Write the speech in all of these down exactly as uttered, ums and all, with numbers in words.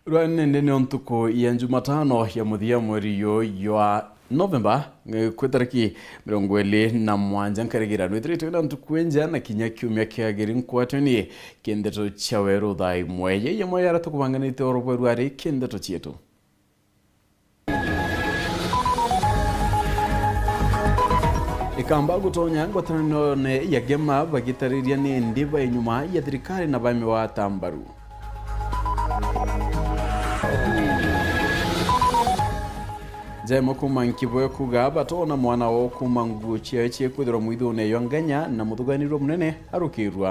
Rwa nende nio ntuku ya Jumatano ya muthia mweri uyu jwa Novemba, eh, kwi tariki mirongo iri na mwanja. Nkarigira nwithiritwe na ntuku inja na kinya kiumia kiagiri. Nkwatwe ni kindeto cia weru thaa imwe. Yeye moyo ara tukubanganite oro bweru ari kindeto cietu. Ikamba gutonya ngwatananone ya Gema bagitariria nindi bai nyuma ya thirikari na bamiwata mbaru. Jemo kuma Nkibwe kuga batona mwana wao kuma nguo ciawe ciekwithirwa mwithune yo Ngenya na muthuganirwe munene arukirwa.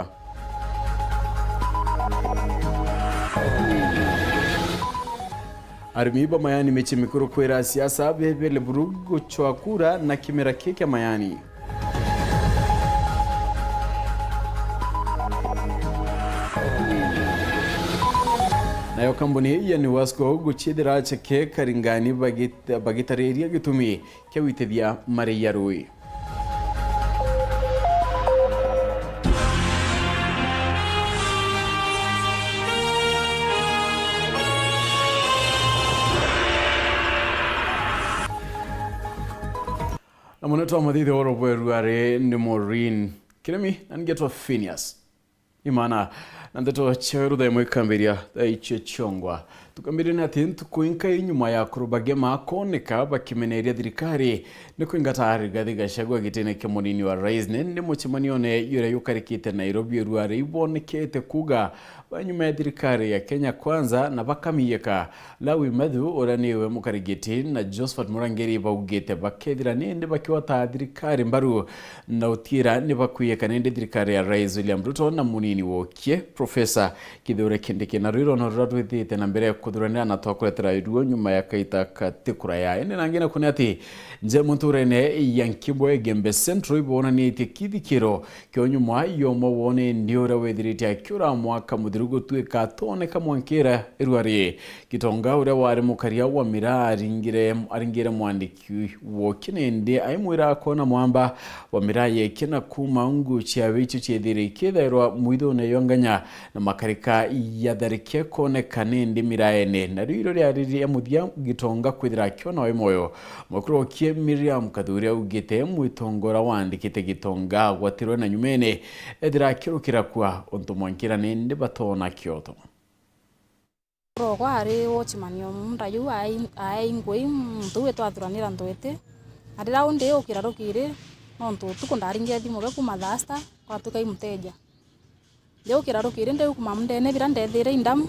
Arimi ba mayani mici mikuru kwira siasa bebele buru gucwa kura na kimera ki kia mayani. Nayo kambuni ya New Wasco guciithira ceke karingani bagit-, bagitariria gitumi kia witithia mari ya rui. Na munene twa mathithi oro bweru ari ni Maureen Kirimi, na ningetwa Phineas. Imana, na ndeto cia weru thaa imwe ikambiria thaa icio ciongwa. Tukambirie na ati ntuku inkai nyuma ya Kurubagema koneka bakimeneria thirikari ni kwingata Rigathi Gachagua gitine kia munini wa rais, ni, ni mucemanione yuria yukarikite Nairobi, urua ari ibonekete kuga ba nyuma ya thirikari ya Kenya Kwanza na bakamiyeka. Lawi Mathu, uria niwe mukarigiti, na Josephat Murangiri baugite bakethira nindi bakiwata thirikari mbaru na utiira ni bakwiyeka nindi thirikari ya Rais William Ruto na munini wokie, Professor Kithure Kindiki. Na rwiro no ruria rwithite na mbere kuthuranira na twakuretera iruo nyuma ya kaita kati kuraya. Indi nangi naku ni ati nje munturene ya Nkibwe Igembe Central ibonanitie kithikiro kio nyuma yomwe wone ndi uria withirite akiura mwaka muthiru gutuika atoneka mwankira irua ri Gitonga uria wari mukaria wa miraa aringire, aringire mwandiki wokie nindi aimwira akona mwamba wa miraa yekie na kuma ngu ciawe icio ciethire ikithairwa mwithune yo Nganya na makarika yatharikia koneka nindi miraene. Nario iro riari ria muthia Gitonga kwithira akiona wi moyo. Mwekuru wokie Miriam Kathuri augite mwitongora wandikite Gitonga agwatirwe na nyumene ethira akirukira kwa untu mwankira nindi batona kioto. Rokwa ari watchman o munda juu aai, aai ngui muntu uu itwathuranira ntwiti. Na riria undi ukira rukiri, nontu utuku ndaringire thimu ge kuma thaa sita, kwatuka i muteja. Ndiukira rukiri, ndiukuma mundene bira ndethire indamu,